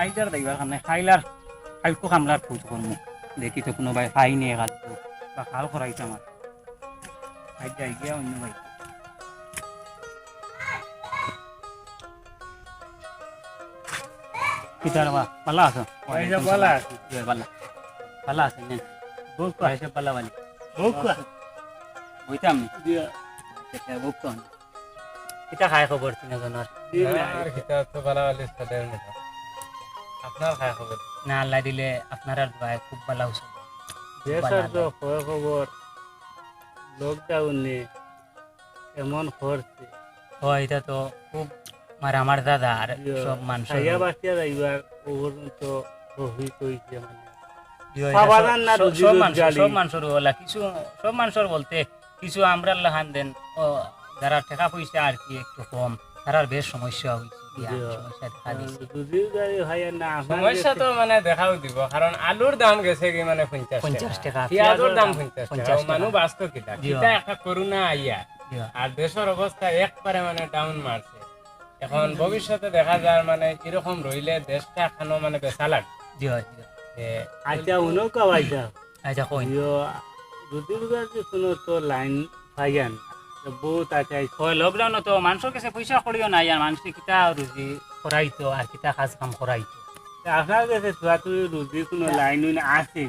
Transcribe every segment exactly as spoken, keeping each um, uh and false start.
আইজ আর যাইবার কাম নাই, কাইল আর, কাইলকু কামলার খোঁজ করমু। দেখি তো কুনু বায় পাই নি কালকু, বা কাল করাইতাম আর। আইজ যাই গিয়া অন্য বায়। কিতা রে বা, ভালা আছো? ভাই সাব, ভালা আছি। জি, ভালা। ভালা আছেন নি? বউক্কা। ভাই সাব ভালা বানি। বউক্কা। বইতাম নি? জি। আচ্ছা, বউক্কা। কিতা খায় খবর তিনজনর? জি, না। আর কিতা তো ভালা বালি সাদের মতো। আপনার খায় খবর? না, আল্লায় দিলে আপনারার দোয়ায় খুব ভালা অইছে। জি, ভালা স্যার, তো লাগে। খায় খবর। Lockdown-এ এমন করছে। অয়, ইটা তো খুব, মানে, আমার দাদা আর জি, সব মানুষ খাইয়া বাঁচিয়া যাইবার, ও পর্যন্ত শহীদ অইছে, মানে। জি, অয়, ইটা সব, সমাধান না সব, রুজি সব মানুষ, রোজগারি। সব মানুষর ওলা, কিছু, সব মানুষর বলতে, কিছু আমরার লাখান দেন, ও, যারা টেকা পয়সা আর কি একটু কম, তারার বেশ সমস্যা অইছে, জি। সমস্যা দেখা দিছে। রুজি রোজগারি হয় না, আপনার সমস্যা গেছে। তো, মানে, দেখাও দিব, কারণ আলুর দাম গেছে কি, মানে, পঞ্চাশ পঞ্চাশ টেকা। টেকা, পিয়াজর পিয়াজর দাম দাম পঞ্চাশ টেকা, পঞ্চাশ ও মানু টেকা। বাঁচতো কিতা? জি। কিতা একটা করোনা আইয়া, জি। আর দেশর অবস্থা একবারে, মানে, down মারছে। এখন ভবিষ্যতে দেখা যার, মানে, এরকম রইলে দেশটা এখনো, মানে, বেচা লাগবে। জি, জি। এ, আচ্ছা, উনো কাও আইসা। আচ্ছা, কইন। ইয়ো, রুজি রোজগার যে কুনু তো লাইন পাইয়ার না। তো বউত আছে। অয়, lockdown-ও তো মানষর গেছে পয়সা কড়িও নাই, আর মানষে কিতা রুজি করাইতো, আর কিতা কাজ কাম করাইতো। তে আপনার গেছে থুড়া থুড়ি রুজি কুনু লাইন উইন আছে?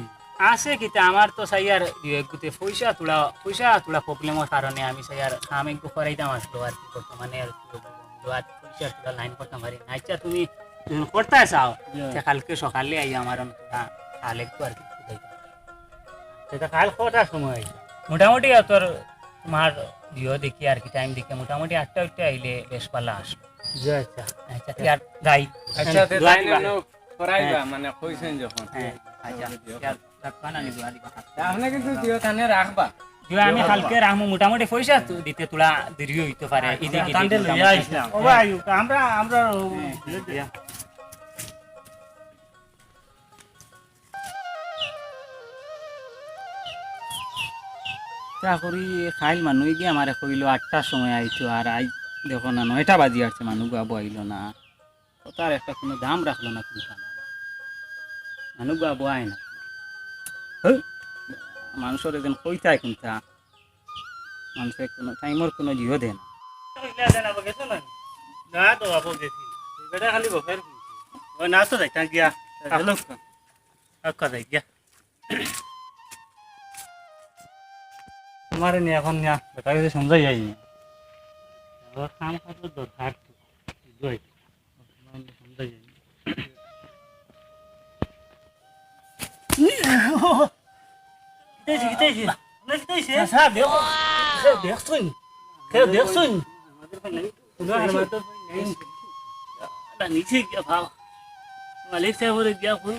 আছে কিতা, আমার তো চাইয়ার দুই এক গুতে পয়সা থুড়া, পয়সা থুড়া problem-র কারণে আমি চাইয়ার কাম একটু করাইতাম আসলো আর কি, বর্তমানে আর কি, আর পয়সা থুড়া লাইন করতাম পারি না। আচ্ছা, তুমি যখন করতায় চাও, জি। তে কালকে সকালে আইয়া আমার অন্তত কাল একটু আর কি। সেটা কাল কটার সময়? মোটামুটি আর তোর, তোমার দিও দেখি আর কি, time দেখি, মোটামুটি আটটা উঠতে আইলে বেশ ভালা আসলো। জি, আচ্ছা। আচ্ছা, তে আর যাই। আচ্ছা, তে দোয়া তাই দিবা। না, না, করাইবা, হ্যাঁ। মানে, কইছেন যখন। হ্যাঁ, আচ্ছা, তে আর রাখবা না নি দোয়া দিবা। আপনি কিন্তু দিও তানে রাখবা। দিও, আমি কালকে রাখমু, মোটামুটি পয়সা তো দিতে থুড়া দেরি অইতো পারে, আচ্ছা, ইদি গিদি তানতে লইয়া মোটামুটি। আইসলাম। ও ভাই, আমরা, আমরা, হ্যাঁ, হ্যাঁ। তা করি কাইল মানু গিয়া আমারে কইলো আটটার সময় আইতো, আর আইজ দেখো না নয়টা বাজি আসছে, মানু গু আবো আইলো না। কথার একটা কুনু দাম রাখলো না কুনটা। মানু গু আবো আয় না। হ্যাঁ? মানষর একজন কইতায় কুনটা। মানষে কুনু time-র কুনু জিও দেয় না। না তো বাবু গেছি। বেটা খালি বকের। ও না তো যাইতাম গিয়া। চলো। আক্কা যাই গিয়া। তোমারে নিয়া এখন নিয়া বেটা গেছে সমঝাই যাইনি। ওর কাম কত দরকার। বুঝলি? কিতা অইছে, কিতা অইছে? আপনার কিতা অইছে? আচ্ছা, দেখো। কেউ দেখছইন? কেউ দেখছইন? নিচে গিয়া ভাও। মালিক সাহেবরে গিয়া কই,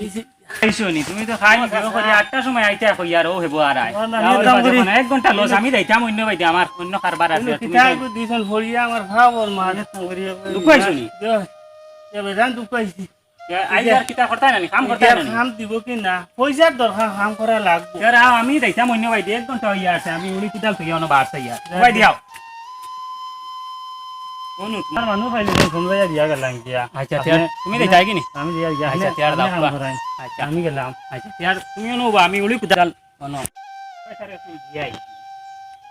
নিচে। আইছো নি? তুমি তো খাই নি, কেউ করি আটটার সময় আইতে কই আর ও হেবো আর আয়। না, না, তাহলে আমি কাম বাদে করি। কোনো এক ঘন্টা loss, আমি যাইতাম অন্য বাইদে, আমার অন্য কারবার আছে। তুমি কিতা যাই। একটু দিছন ভরিয়া আমার খাওয়ার মাঝে কাম করি। দুঃখ আইছো নি? এ, এ বেজান দুঃখ আইছি। এ, আইজ আর কিতা করতায় না নি? কাম করতায় না নি? কাম দিব কি না? পয়সার দরকার, কাম করা লাগবো। এ, রাও, আমি যাইতাম অন্য বাইদে, এক ঘন্টা অইয়া আছে, আমি উড়ি কুদাল তুই অন্য বার চাইয়া। হ্যাঁ। ভাই দিয়াও। কোন উঠ? আমার মানুষ পাইলে সমঝাইয়া দিয়া গেলাম গিয়া। আচ্ছা, আপনি, তে আর তুমি আপনি, যাই কি নি? আমি দিয়া গিয়া। আচ্ছা, আপনি, তে আর আপনি যাও, কাম বাহ। করেন। আচ্ছা। আমি গেলাম। আচ্ছা, তে আর তুমি অনু বা, আমি উড়ি কুদাল, অনু। আরে, তুই দিয়া আই।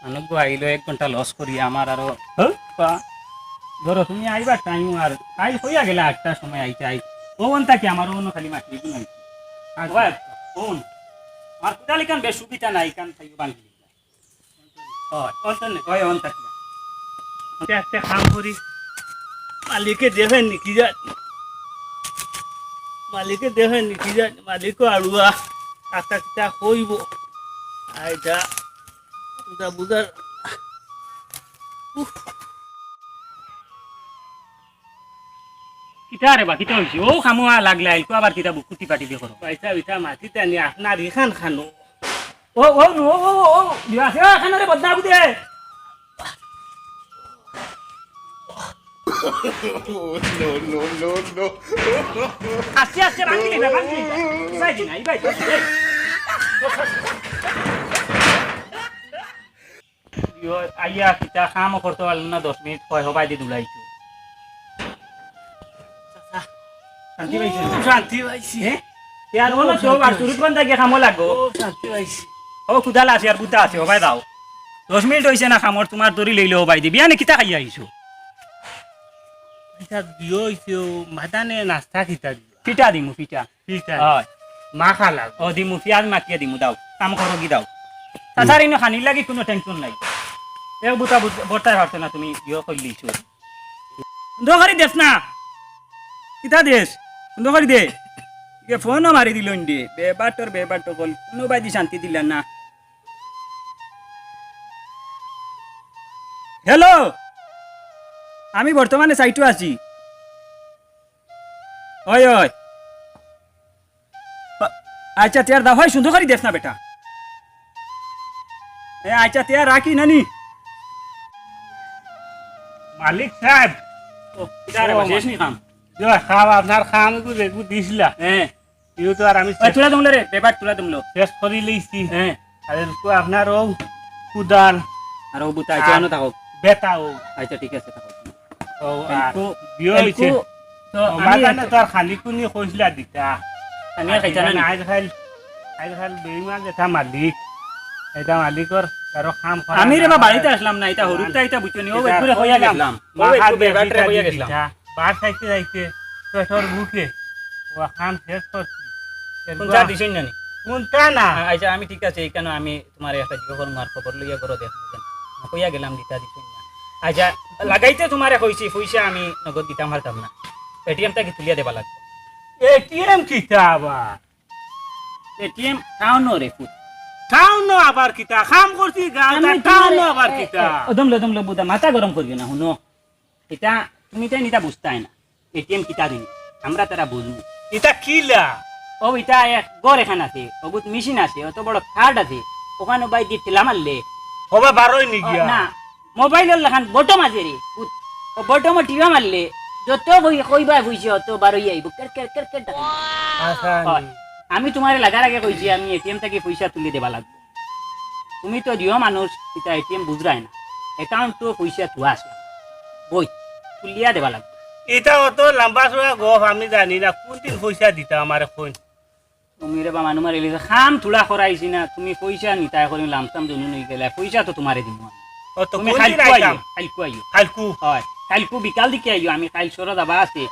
মানু গু আইলো, এক ঘন্টা loss করি আমার আরো। হ্যাঁ? বা, ধরো, তুমি আইবার time আর, আই হইয়া গেলে আটটার সময় আইতে আই। ও অন থাকি আমার অন্য খালি মাটি এগুলো নাই। আর বাবা, কোন? আমার কুদাল ইখান বেশ সুবিধা নাই, ইখান খাইও ভাঙি। অয়, অন্তর নেই, অয়, অন্তর নেই। আস্তে আস্তে কাম করি। মালিকে দেখেন নি কি জানি। মালিকে দেখেন নি কি জানি। মালিকও আড়ুয়া। আস্তে আস্তে কইব। আইটা, এটা বুঝার। উফ। কিতা রে বা, কিতা অইছে? ও খামুয়া লাগলে আইলকু আবার কিতা বুক কুটি পাটি দিয়ে করো। পয়সা বিটা মাটি টানি আপনার ইখান খানো। ও, ও, ও, ও, ও, বিয়া আছে, ও, খানো রে বদনা বুঝে। No, no, no, no. আস্তে আস্তে ভাঙি দিবে, ভাঙি দিবে। ইবাই দিনা, ইবাই দিনা। ইয়ো, আইয়া কিতা কামও করতে পারলাম না, দশ মিনিট কয় হবাই দি দুলাইছো। চাচা, শান্তি পাইছো? খুব শান্তি পাইছি। হ্যাঁ? ইয়ার বলো তো, আর তুরুত কোন জায়গায় কামো লাগো? খুব শান্তি পাইছি। ও, খুদা লাসি আর বুতা আছে, ও ভাই দাও। দশ মিনিট অইছে না কামর, তুমার দড়ি লইলো, ও ভাই দি। বিয়ানে কিতা খাইয়া আইছো? আচ্ছা, বিয়া অইছে, ও মাদানে নাস্তা কিতা দিবা? পিঠা দিমু, পিঠা। পিঠা? হয়। মাখা লাগবো। ও দিমু, পিয়াজ মাখিয়া দিমু, দাও। কাম করো কি দাও। তাছাড়া ইনো খানির লাগি কুনু tension নাই। এ বুতা বুত-, বর্তায় পারছে না, তুমি ইয়ে করিলিছো। বন্ধ করি দেস না। কিতা দেস? বন্ধ করি দে। এ ফোনও মারি দিল ইন্ডে। বেবাটর, বেবাটর কল। কুনু বায়দি শান্তি দিলা না। হ্যালো, আমি বর্তমানে সাইটো আছি। ওই, ওই। আ-, আচ্ছা, তে আর দাও, হয় সুন্দর করি দেস না বেটা। এ, আচ্ছা, তে আর রাখি নানি। মালিক সাব। ও, কিতা রে ও, বা, শেষ নি কাম? জয়, খাও, আপনার কাম গু রেগু দিছিলা। হ্যাঁ। ইউ তো আর আমি ওই, শেষ তুলা দমলো রে, বেবার তুলা দমলো। শেষ করি লইছি। হ্যাঁ। আর এলকু আপনার ও কুদাল। আর ও বুতা আছে, আর অনো থাকো। বেটা ও। আচ্ছা, ঠিক আছে, থাকো। ও, আর এলকু, বিয়ে এলকু, হইছে। তো ও, আমি মাঝখানে এক- তো আর খালি কুনি কইছিলা দিতা। আমি আর খাইতা না নি? আইজ খাইল, আইজ খাইল বেইমান যেটা মালিক, এটা মালিকর কারো কাম করা আমি রে না বা করে। বাড়িতে আসলাম না, এটা হরুতা, এটা বুঝছো নি? ও এটা একটু কইয়া কইলাম। গেলাম। ও একটু মাথা বেবাটরে দিয়া কইয়া দিতা। গেছিলাম। বার খাইতে খাইতে পেটর ভুকে ও খান শেষ করছি। কোন চা দিছইন না নি? কোনটা না? আ-, আচ্ছা, আমি ঠিক আছে, এখানে আমি তোমার একটা জিজ্ঞাসা করবো, আর খবর লইয়া করো, দেখো, কইয়া গেলাম দিতা দিছইন না। আচ্ছা, লাগাইতে তোমারে কইছি, পয়সা আমি নগদ দিতাম পারতাম না, এটিএম থাকি তুলিয়া দেবা লাগবো। এটিএম কিতা আবার? এটিএম টাউনো রে ফুট। টাউনো আবার কিতা? কাম করছি গাঁও, আমি টাউনো তোমারে, আবার এ, কিতা? এ, ও দমলো, দমলো, বুদা, মাথা গরম করিও না, হুনো। এটা, তুমি তাই নিতা বুঝতায় না। এটিএম কিতা দিন? আমরা তারা বুঝবো। এটা কিলা? ও, এটা এক ঘর এখান আছে, অগুত মেশিন আছে, অত বড় কার্ড আছে, ওখানো বায়দি ঠেলা মারলে। হবা বারোই নি ও, গিয়া? না, মোবাইলর লাখান বটম আছে রে। বুঝ-, ও বটমো টিপা মারলে যত বই-, কইবা পয়সা অত বারোই আইবো। কের, কের, কের, কের টাকা। আচ্ছা, হয়। নি। আমি তোমারে লাগার আগে কইছি, আমি এটিএম থাকি পয়সা তুলি দেবা লাগবো। তুমি তো দিও মানুষ, এটা এটিএম বুঝরায় না। অ্যাকাউন্টো পয়সা থুয়া আছে। বই, তুলিয়া দেবা লাগবো। এটা অত লম্বা চড়া গপ আমি জানি না, কোন দিন পয়সা দিতা আমারে কইন। তুমি রে বা মানু মারি লিছো, কাম থুড়া করাইছি না, তুমি পয়সা নিতায় করি লামসাম জনু নিয়ে গেলে, পয়সা তো তোমারে দিমু আমি। ও তো তুমি কোন দিন কাইলকু আইও, আইতাম? কাইলকু আইও। কাইলকু? হয়, কাইলকু বিকাল দিকে আইও, আমি কাইল সরো যাবা আছে,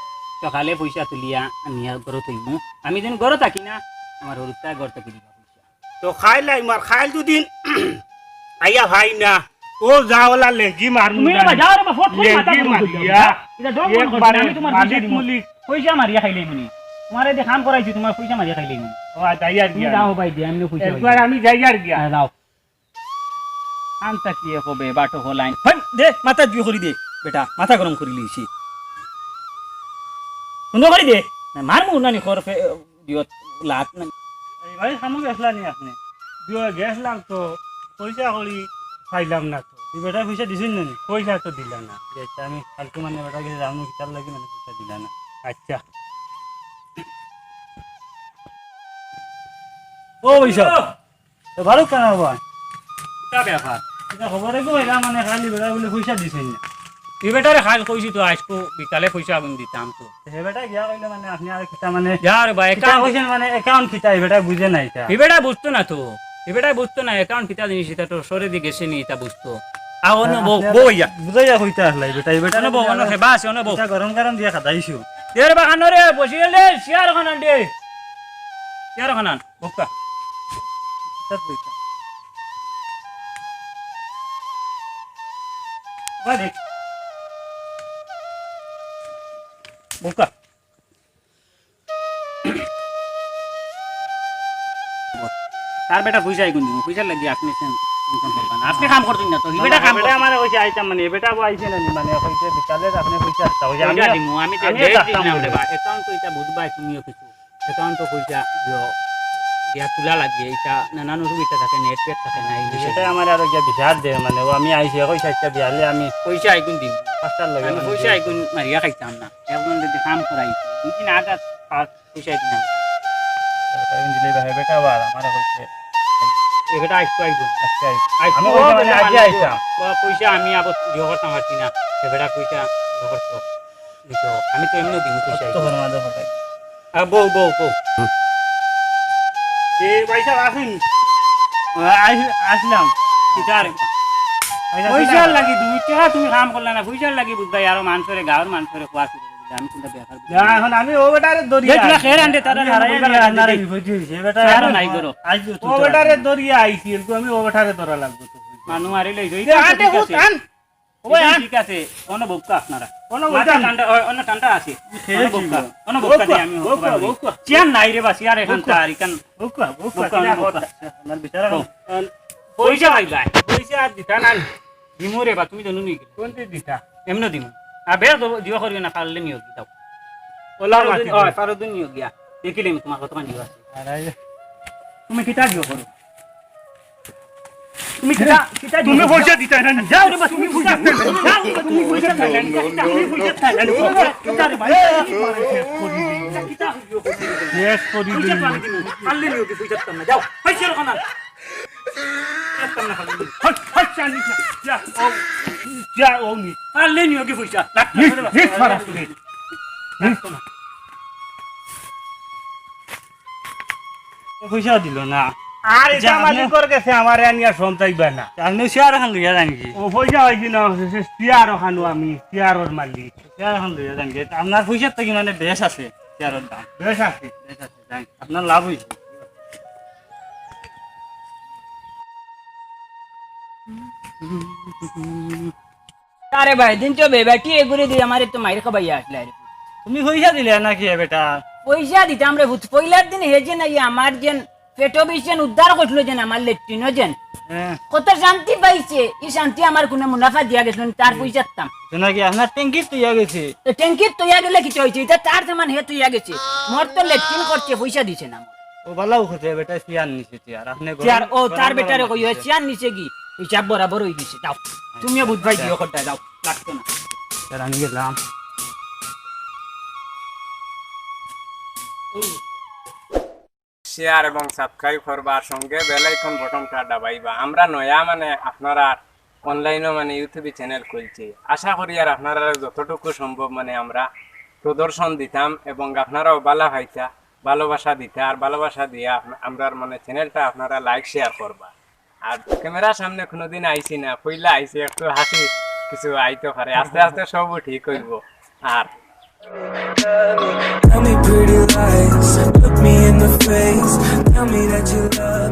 সকালে পয়সা তুলিয়া আনিয়া ঘরো থইমু। আমি যেন ঘরো থাকি না, আমার হরুতা ঘর থাকি দিবা পয়সা। তো কাইল আইমু, আর কাইল দুদিন আইয়া ভাই না, ও যাওলা লেঙ্গি মারমু তুমি না। বাবা যাও রে বা, ফট ফট মাথা লেঙ্গি গরম করিও। মারিয়া, এটা ডর মনে করছো না, একবারে আমি তোমার পয়সা মালিক দিমু। মুলিক। পয়সা মারিয়া খাইলে মনি। তোমার এই যে কাম করাইছি, তোমার পয়সা মারিয়া খাইলে মনি। ও, আ, যাই আর তুমি গিয়া। যাও ভাই, দিয়ে আমি পয়সা একবার পাইছি। আমি যাই আর গিয়া। হ্যাঁ, যাও। আনতা কি হবে, বাটো হলাইন। হই, দে, মাথা জুই করি দে, বেটা, মাথা গরম করি লিছি। বন্ধ করি দে। না, মারমু নানি খর ফে-, দিয়ত লাত নাই। এই ভাই, খামু গেছলা নি আপনি? দিও, গেছলাম তো, পয়সা করি পাইলাম না তো। এই বেটায় পয়সা দিছইন না নি? পয়সা তো দিলা না। যে আমি কালকে মানে বেটা গেছে, আমি কিতার লাগি মানে পয়সা দিলা না। আচ্ছা। ও পয়সা। তো ভালো কেন ভাই? কিতা ব্যাপার? এটা খবরে গো, এরা মানে খালি বেটা বলে পয়সা দিছইন না। এই বেটারে কাইল কইছি তো, আইজকু বিকালে পয়সা আগুন দিতাম তো। হে বেটা গিয়া কইলে মানে আপনি আর কিতা মানে যা রে ভাই, কিতা account কইছেন মানে account কিতা, হে বেটা বুঝে না এটা। হে বেটা বুঝতো না তো। হে বেটা বুঝতো না, account কিতা জিনিস, এটা তো সরে দিয়ে গেছে নি, এটা বুঝতো। আ, অনো হ্যাঁ, বউ, আপনি আর বউ ইয়া। বুঝাইয়া কইতা আসলাই বেটা, এই বেটা অনো বউ, বুঝাইয়া অনো হেবা আছে, অনো বউ। এটা গরম গরম দিয়া খাদাইছো। দে রে বা, কানো রে, বসি রে, চেয়ার খান আন দে। চেয়ার খান আন, বউক্কা। কিতা কইতা? বা দেখ। বউক্কা। তার বেটা পয়সা আইগুন দিমু, পয়সার লাগি আপনি টেন-, টেনশন করবেন না। আপনি কাম করছেন না তো, ই বেটা কাম বেটা করছে। আমারে কইছে আইতাম মানে, এ বেটা বউ আইছে না নি, মানে কইছে বিকালে আপনি পইসা দিতা, কইছে আমি পয়সা দিমু, আমি তো আমি date একটা দিলাম কাম রে বা, account তো এটা বুঝবায় তুমিও কিছু, account তো পয়সা দিও, দিয়া তুলা লাগে, এটা নানান অসুবিধা থাকে, net pack থাকে না, এই বিষয়ে। এটা আমার আরো গিয়া বিচার দে, মানে ও আমি আইছি, কইছে আচ্ছা বিয়ালে আমি পয়সা আইগুন দিমু। পাঁচটার লগে আমি মানে পয়সা আইগুন মারিয়া খাইতাম না, এখন যদি কাম করাই, দুই দিন আগে আর পয়সা দিলাম। এখন দিলে ভাই বেটা আবার আমারে কইছে। এ বেটা আইসো আইবো। আচ্ছা, আইসো। আইসো আমি ও কইছি মানে বেটা আগে মানুষ আইতাম। ও পয়সা আমি আবার ইয়ে করতাম পারছি না। এ বেটা পয়সা ইয়ে করতো। দিত। আমি তো এমনি দিন পয়সা কত আইবো। ফরমা দো ভাই। আ, বউ, বউ, বউ। এ, ভাইসাব, আসুন। আ-, আই-, আসলাম। কিতা রে? পয়সার লাগি, দুই টেকা তুমি কাম করলা না, পয়সার লাগি বুঝবায়, আরো মানষরে, গাঁওর মানষরে খোয়া শুরু করিলে, আমি কুনটা বেকার বুঝি না। না, এখন আমি ও বেটারে ধরিয়া আইছি। খের আনতে তারা আমি হারাই ও বেটারে ধরিয়া আইছি। খের নাই করো। আইছি তো ও বেটারে ধরিয়া আইছি, এরকম আমি ও বেটারে ধরা লাগবো তো। মানু মারি লই যাই। এ, আনতে ঠিক আছে। ও ভাই, ইখান আন। ঠিক আছে, অনো বউক্কা আপনারা। অনো মাথা বউক্কা। ঠান্ডা, অ-, অনো ঠান্ডা আছে। খেয়ে অনো বউক্কা, ছিল। অনো বউক্কা দিয়া আমি বউক্কা, বউক্কা। চেয়ার নাই রে বা, চেয়ার এখান বউক্কা। তার, এখান বউক্কা, বউক্কা, বউক্কা, কিনা বউক্কা। কথা? আমার বিচার বউ। এখন পয়সা ভাই ভাই। পয়সা আর দিতা না নি? দিমু রে বা, তুমি জানো নি? কোনটি দিতা? এমনে দিমু। আর বেশ দিও করিও না, পারলে নিও কি দাও। ওলা পারো মাতি দিন, দিও। ওই, পারো দিন নিও গিয়া। দেখিলে আমি তোমার কতখান দিবা। আর এই তুমি কিতা দিও করো? তুমি কিতা, কিতা তুমি দিও? পয়সা দিতায় না নি? যাও রে বা, তুমি পয়সা দিতায় না। যাও রে বা, তুমি পয়সা দিতায় না নি? তুমি পয়সা দিতায় না নি? কিতা রে ভাই? কিতা হইল? শেষ করি দিই। পয়সা তো আমি দিমু। পারলে নিও কি পয়সা দিতাম না। যাও। পয়সা রাখো না। দিতাম না, পারলে নিও। হট, হট, চা নিস না। যা, ও, যা, ও নি। পারলে নিও কি পয়সা? রাখো না। নিস, নিস, মারা। রাখো না। পয়সা দিল না। আর ইটা আচ্ছা, আপনি মালিকর গেছে আমারে আনিয়া সন্তাইবা না। আপনি চেয়ার অখান লইয়া যান কি? ও পয়সা অইছে না, সে চেয়ার অখানও আমি, চেয়ারর মালিক। চেয়ার অখান লইয়া যান কি? আপনার পয়সার থাকি মানে বেশ আছে, চেয়ারর দাম। বেশ আছে। বেশ আছে, যান। আপনার লাভ অইছে। আরে ভাই, দিন তো বেবাটি এগুরে দিয়ে আমারে তো মাইর খাবাইয়া আসলে আরে। তুমি পয়সা দিলে না কি বেটা? পয়সা দিতাম রে ভূত, পয়লার দিন হে যে নাই আমার যেন পেটো বিষ যেন উদ্ধার করছিল যেন আমার লেট্রিনও যেন। হ্যাঁ। কত শান্তি পাইছে, ই শান্তি আমার কোনো মুনাফা দিয়া গেছিল না, তার পয়সা দিতাম। শোনা কি আপনার ট্যাঙ্কিত তইয়া গেছে? তো ট্যাঙ্কিত তইয়া গেলে কিছু হইছে, ইটা তার সমান হে তইয়া গেছে। মোর তো লেট্রিন করছে, পয়সা দিছে না। ও বালাও করছে, বেটা চেয়ার নিছে চেয়ার। আপনি চেয়ার, ও, তার বেটারে কইও, চেয়ার নিছে কি? হিসাব বরাবর হই গেছে, যাও। তুমিও বুঝবায় দিও খরচা, যাও। লাগতো না। স্যার, আমি গেলাম। শেয়ার এবং সাবস্ক্রাইব করবা, আর সঙ্গে বেল আইকন বটনটা দাবাইবা। আমরা নয়া মানে আপনারা অনলাইনও মানে YouTube চ্যানেল খুলছি। আশা করি আর আপনারা যতটুকু সম্ভব মানে আমরা প্রদর্শন দিতাম এবং আপনারাও বালা পাইতা, ভালোবাসা দিতা, আর ভালোবাসা দিয়া আপ-, আমরার মানে চ্যানেলটা আপনারা লাইক শেয়ার করবা। আর ক্যামেরার সামনে কোনোদিন আইছি না, পইলা আইছি, একটু হাসি কিছু আইতে পারে, আস্তে আস্তে সবও ঠিক হইব। আর Tell me pretty lies, look me in the face, tell me that you love